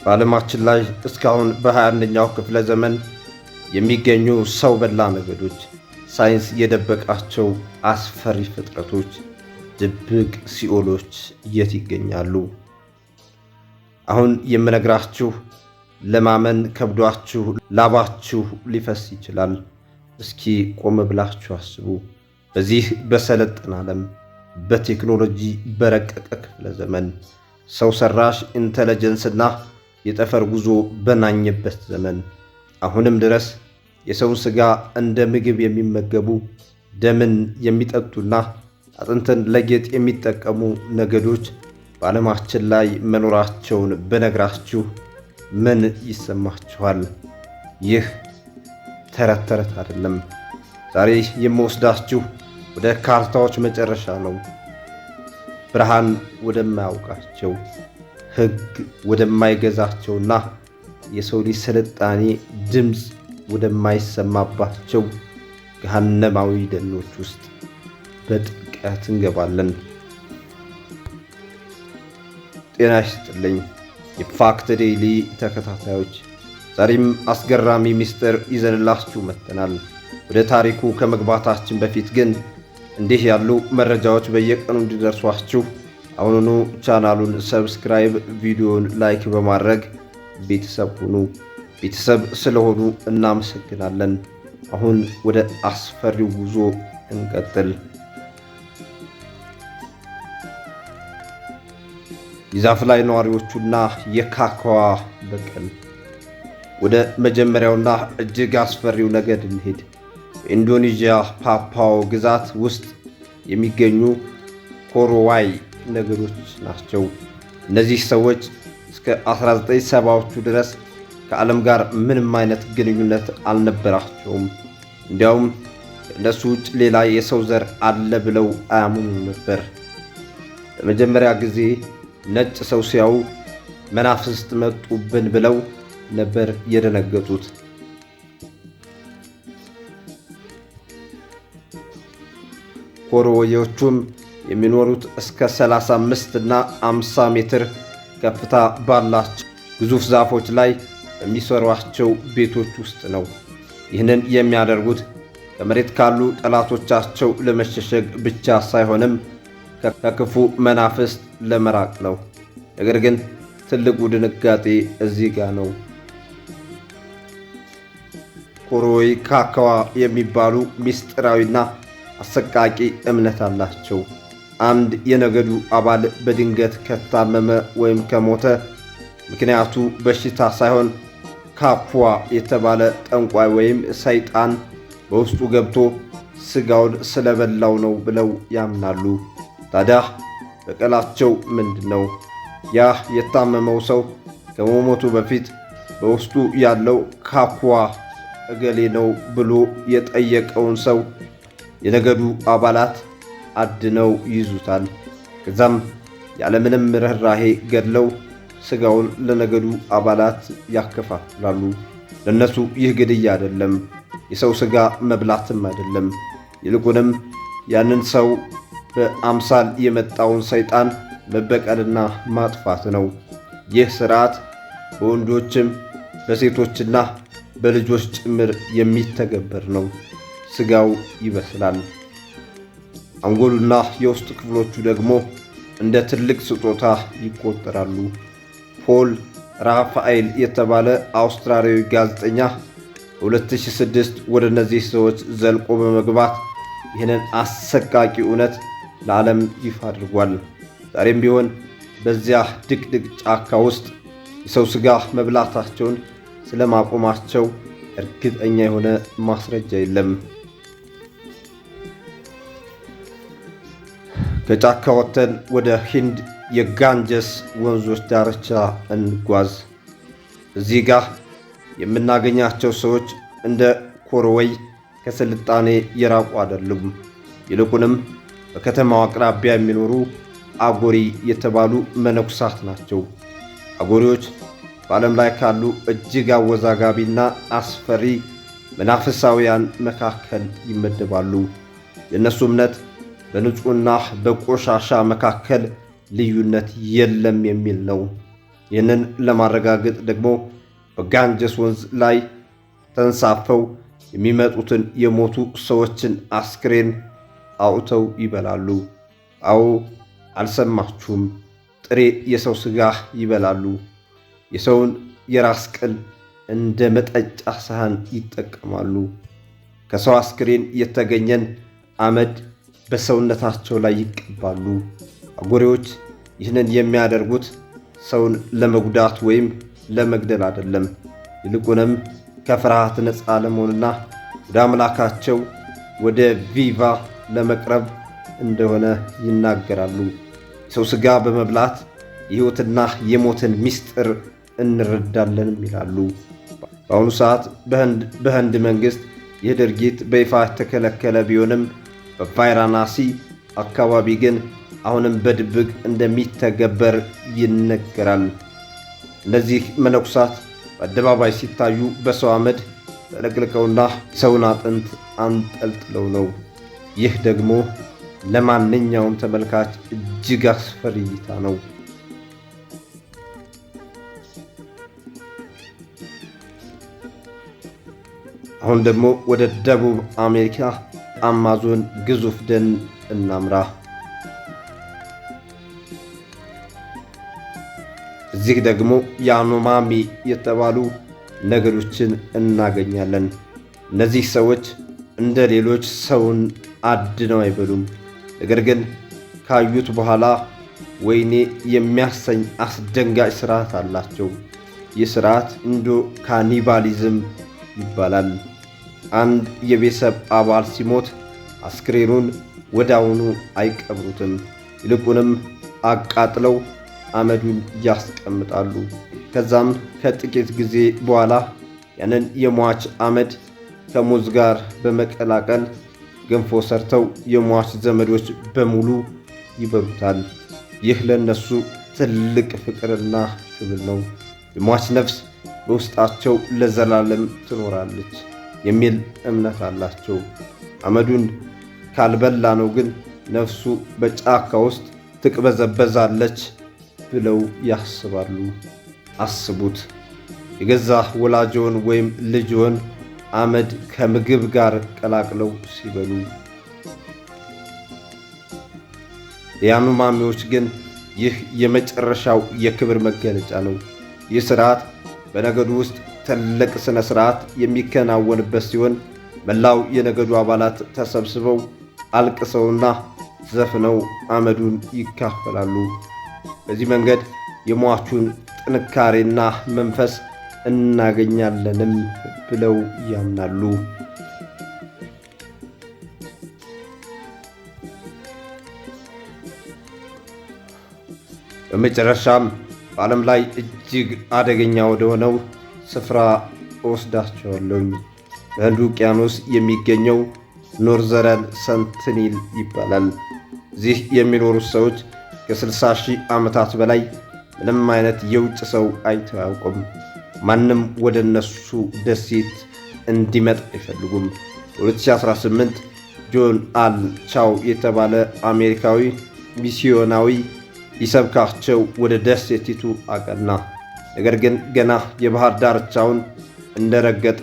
በዓለማችን ላይ እስካሁን በ21ኛው ክፍለ ዘመን የሚገኙ ሰው በላ ነገዶች፣ ሳይንስ የደበቃቸው አስፈሪ ፍጥረቶች፣ ድብቅ ሲኦሎች የት ይገኛሉ? አሁን የምነግራችሁ ለማመን ከብዷችሁ ላባችሁ ሊፈስ ይችላል። እስኪ ቆም ብላችሁ አስቡ። በዚህ በሰለጠነ ዓለም፣ በቴክኖሎጂ በረቀቀ ክፍለ ዘመን፣ ሰው ሰራሽ intelligence ና የጠፈር ጉዞ በናኘበት ዘመን አሁንም ድረስ የሰውን ሥጋ እንደ ምግብ የሚመገቡ፣ ደምን የሚጠጡና አጥንትን ለጌጥ የሚጠቀሙ ነገዶች በዓለማችን ላይ መኖራቸውን ብነግራችሁ ምን ይሰማችኋል? ይህ ተረት ተረት አይደለም። ዛሬ የምወስዳችሁ ወደ ካርታዎች መጨረሻ ነው። ብርሃን ወደማያውቃቸው፣ ሕግ ወደማይገዛቸውና የሰው ልጅ ስልጣኔ ድምፅ ወደማይሰማባቸው ገሃነማዊ ደኖች ውስጥ በጥልቀት እንገባለን። ጤና ይስጥልኝ የ Fact Daily ተከታታዮች፣ ዛሬም አስገራሚ ምስጢር ይዘንላችሁ መጥተናል። ወደ ታሪኩ ከመግባታችን በፊት ግን እንዲህ ያሉ መረጃዎች በየቀኑ እንዲደርሷችሁ አሁኑኑ ቻናሉን subscribe፣ ቪዲዮን like በማድረግ ቤተሰብ ሁኑ። ቤተሰብ ስለሆኑ እናመሰግናለን። አሁን ወደ አስፈሪው ጉዞ እንቀጥል። የዛፍ ላይ ነዋሪዎቹና የካካዋ በቀል። ወደ መጀመሪያውና እጅግ አስፈሪው ነገድ እንሄድ። በኢንዶኔዥያ ፓፓዎ ግዛት ውስጥ የሚገኙ ኮሮዋይ ነገዶች ናቸው። እነዚህ ሰዎች እስከ 1970ዎቹ ድረስ ከዓለም ጋር ምንም አይነት ግንኙነት አልነበራቸውም። እንዲያውም ከእነሱ ውጭ ሌላ የሰው ዘር አለ ብለው አያምኑ ነበር። ለመጀመሪያ ጊዜ ነጭ ሰው ሲያዩ መናፍስት መጡብን ብለው ነበር የደነገጡት። ኮሮዌዎቹም የሚኖሩት እስከ 35 እና 50 ሜትር ከፍታ ባላቸው ግዙፍ ዛፎች ላይ በሚሰሯቸው ቤቶች ውስጥ ነው። ይህንን የሚያደርጉት ከመሬት ካሉ ጠላቶቻቸው ለመሸሸግ ብቻ ሳይሆንም ከክፉ መናፍስት ለመራቅ ነው። ነገር ግን ትልቁ ድንጋጤ እዚህ ጋ ነው። ኮሮይ ካካዋ የሚባሉ ምስጢራዊና አሰቃቂ እምነት አላቸው። አንድ የነገዱ አባል በድንገት ከታመመ ወይም ከሞተ ምክንያቱ በሽታ ሳይሆን ካፑዋ የተባለ ጠንቋይ ወይም ሰይጣን በውስጡ ገብቶ ስጋውን ስለበላው ነው ብለው ያምናሉ። ታዲያ በቀላቸው ምንድን ነው? ያ የታመመው ሰው ከመሞቱ በፊት በውስጡ ያለው ካፑዋ እገሌ ነው ብሎ የጠየቀውን ሰው የነገዱ አባላት አድነው ይይዙታል። ከዛም ያለምንም ርኅራሄ ገድለው ስጋውን ለነገዱ አባላት ያከፋፍላሉ። ለእነሱ ይህ ግድያ አይደለም፣ የሰው ስጋ መብላትም አይደለም። ይልቁንም ያንን ሰው በአምሳል የመጣውን ሰይጣን መበቀልና ማጥፋት ነው። ይህ ስርዓት በወንዶችም በሴቶችና በልጆች ጭምር የሚተገበር ነው። ስጋው ይበስላል። አንጎሉና የውስጥ ክፍሎቹ ደግሞ እንደ ትልቅ ስጦታ ይቆጠራሉ። ፖል ራፋኤል የተባለ አውስትራሊያዊ ጋዜጠኛ በ2006 ወደ እነዚህ ሰዎች ዘልቆ በመግባት ይህንን አሰቃቂ እውነት ለዓለም ይፋ አድርጓል። ዛሬም ቢሆን በዚያ ድቅድቅ ጫካ ውስጥ የሰው ሥጋ መብላታቸውን ስለማቆማቸው እርግጠኛ የሆነ ማስረጃ የለም። ከጫካ ወጥተን ወደ ሂንድ የጋንጀስ ወንዞች ዳርቻ እንጓዝ። እዚህ ጋር የምናገኛቸው ሰዎች እንደ ኮሮወይ ከስልጣኔ የራቁ አይደሉም። ይልቁንም በከተማው አቅራቢያ የሚኖሩ አጎሪ የተባሉ መነኩሳት ናቸው። አጎሪዎች በዓለም ላይ ካሉ እጅግ አወዛጋቢና አስፈሪ መናፍሳውያን መካከል ይመደባሉ። የእነሱ እምነት በንጹሕና በቆሻሻ መካከል ልዩነት የለም የሚል ነው። ይህንን ለማረጋገጥ ደግሞ በጋንጀስ ወንዝ ላይ ተንሳፈው የሚመጡትን የሞቱ ሰዎችን አስክሬን አውጥተው ይበላሉ። አዎ፣ አልሰማችሁም? ጥሬ የሰው ስጋ ይበላሉ። የሰውን የራስ ቅል እንደ መጠጫ ሳህን ይጠቀማሉ። ከሰው አስክሬን የተገኘን አመድ በሰውነታቸው ላይ ይቀባሉ። አጎሬዎች ይህንን የሚያደርጉት ሰውን ለመጉዳት ወይም ለመግደል አይደለም። ይልቁንም ከፍርሃት ነፃ ለመሆንና ወደ አምላካቸው ወደ ቪቫ ለመቅረብ እንደሆነ ይናገራሉ። የሰው ሥጋ በመብላት የሕይወትና የሞትን ምስጢር እንረዳለንም ይላሉ። በአሁኑ ሰዓት በህንድ መንግሥት ይህ ድርጊት በይፋ የተከለከለ ቢሆንም በቫራናሲ አካባቢ ግን አሁንም በድብቅ እንደሚተገበር ይነገራል። እነዚህ መነኩሳት በአደባባይ ሲታዩ በሰው አመድ ተለቅልቀውና ሰውን አጥንት አንጠልጥለው ነው። ይህ ደግሞ ለማንኛውም ተመልካች እጅግ አስፈሪ እይታ ነው። አሁን ደግሞ ወደ ደቡብ አሜሪካ አማዞን ግዙፍ ደን እናምራ። እዚህ ደግሞ ያኖማሚ የተባሉ ነገዶችን እናገኛለን። እነዚህ ሰዎች እንደ ሌሎች ሰውን አድነው አይበሉም። ነገር ግን ካዩት በኋላ ወይኔ የሚያሰኝ አስደንጋጭ ስርዓት አላቸው። ይህ ስርዓት እንዶ ካኒባሊዝም ይባላል። አንድ የቤተሰብ አባል ሲሞት አስክሬኑን ወዲያውኑ አይቀብሩትም። ይልቁንም አቃጥለው አመዱን ያስቀምጣሉ። ከዛም ከጥቂት ጊዜ በኋላ ያንን የሟች አመድ ከሙዝ ጋር በመቀላቀል ገንፎ ሰርተው የሟች ዘመዶች በሙሉ ይበሉታል። ይህ ለእነሱ ትልቅ ፍቅርና ክብር ነው። የሟች ነፍስ በውስጣቸው ለዘላለም ትኖራለች የሚል እምነት አላቸው። አመዱን ካልበላ ነው ግን ነፍሱ በጫካ ውስጥ ትቅበዘበዛለች ብለው ያስባሉ። አስቡት፣ የገዛ ወላጅዎን ወይም ልጅዎን አመድ ከምግብ ጋር ቀላቅለው ሲበሉ። የያኖማሚዎች ግን ይህ የመጨረሻው የክብር መገለጫ ነው። ይህ ስርዓት በነገዱ ውስጥ ትልቅ ሥነ ሥርዓት የሚከናወንበት ሲሆን መላው የነገዱ አባላት ተሰብስበው አልቅሰውና ዘፍነው አመዱን ይካፈላሉ። በዚህ መንገድ የሟቹን ጥንካሬና መንፈስ እናገኛለንም ብለው ያምናሉ። በመጨረሻም በዓለም ላይ እጅግ አደገኛ ወደሆነው ስፍራ እወስዳቸዋለሁኝ። በህንድ ውቅያኖስ የሚገኘው ኖርዘረን ሰንትኒል ይባላል። እዚህ የሚኖሩት ሰዎች ከ60 ሺህ ዓመታት በላይ ምንም አይነት የውጭ ሰው አይተው አያውቁም። ማንም ወደ እነሱ ደሴት እንዲመጣ አይፈልጉም። በ2018 ጆን አል ቻው የተባለ አሜሪካዊ ሚስዮናዊ ሊሰብካቸው ወደ ደሴቲቱ አቀና። ነገር ግን ገና የባህር ዳርቻውን እንደረገጠ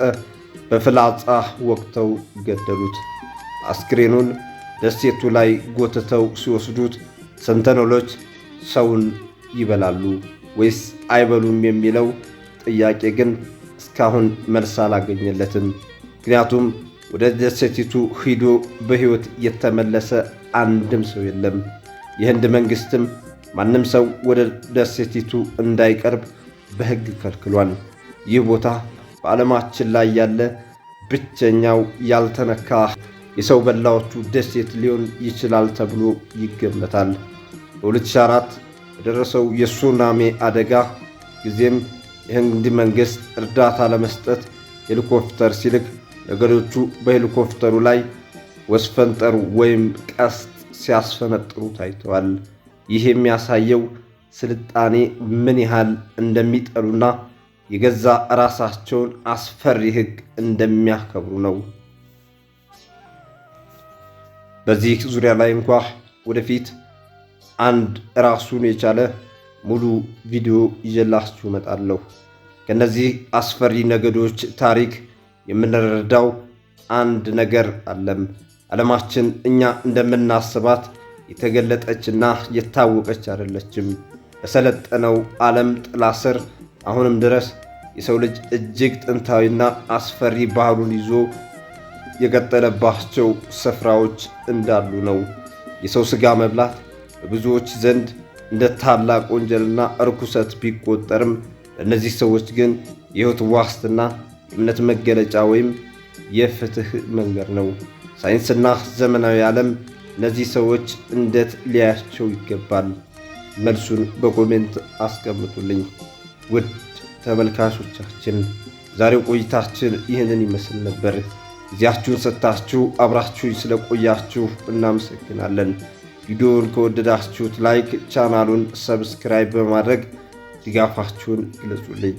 በፍላጻ ወቅተው ገደሉት። አስክሬኑን ደሴቱ ላይ ጎትተው ሲወስዱት ሰንተነሎች ሰውን ይበላሉ ወይስ አይበሉም የሚለው ጥያቄ ግን እስካሁን መልስ አላገኘለትም። ምክንያቱም ወደ ደሴቲቱ ሂዶ በሕይወት የተመለሰ አንድም ሰው የለም። የህንድ መንግስትም ማንም ሰው ወደ ደሴቲቱ እንዳይቀርብ በሕግ ከልክሏል። ይህ ቦታ በዓለማችን ላይ ያለ ብቸኛው ያልተነካ የሰው በላዎቹ ደሴት ሊሆን ይችላል ተብሎ ይገመታል። በ2004 በደረሰው የሱናሚ አደጋ ጊዜም የህንድ መንግሥት እርዳታ ለመስጠት ሄሊኮፕተር ሲልክ ነገዶቹ በሄሊኮፕተሩ ላይ ወስፈንጠሩ ወይም ቀስት ሲያስፈነጥሩ ታይተዋል። ይህ የሚያሳየው ስልጣኔ ምን ያህል እንደሚጠሉና የገዛ ራሳቸውን አስፈሪ ሕግ እንደሚያከብሩ ነው። በዚህ ዙሪያ ላይ እንኳ ወደፊት አንድ ራሱን የቻለ ሙሉ ቪዲዮ ይዤላችሁ እመጣለሁ። ከእነዚህ አስፈሪ ነገዶች ታሪክ የምንረዳው አንድ ነገር አለም። ዓለማችን እኛ እንደምናስባት የተገለጠችና የታወቀች አይደለችም። በሰለጠነው ዓለም ጥላ ስር አሁንም ድረስ የሰው ልጅ እጅግ ጥንታዊና አስፈሪ ባህሉን ይዞ የቀጠለባቸው ስፍራዎች እንዳሉ ነው። የሰው ሥጋ መብላት በብዙዎች ዘንድ እንደ ታላቅ ወንጀልና እርኩሰት ቢቆጠርም ለእነዚህ ሰዎች ግን የሕይወት ዋስትና፣ የእምነት መገለጫ ወይም የፍትህ መንገድ ነው። ሳይንስና ዘመናዊ ዓለም እነዚህ ሰዎች እንዴት ሊያያቸው ይገባል? መልሱን በ comment አስቀምጡልኝ። ውድ ተመልካቾቻችን፣ ዛሬው ቆይታችን ይህንን ይመስል ነበር። ጊዜያችሁን ሰጥታችሁ አብራችሁ ስለቆያችሁ እናመሰግናለን። ቪዲዮውን ከወደዳችሁት like፣ ቻናሉን subscribe በማድረግ ድጋፋችሁን ግለጹልኝ።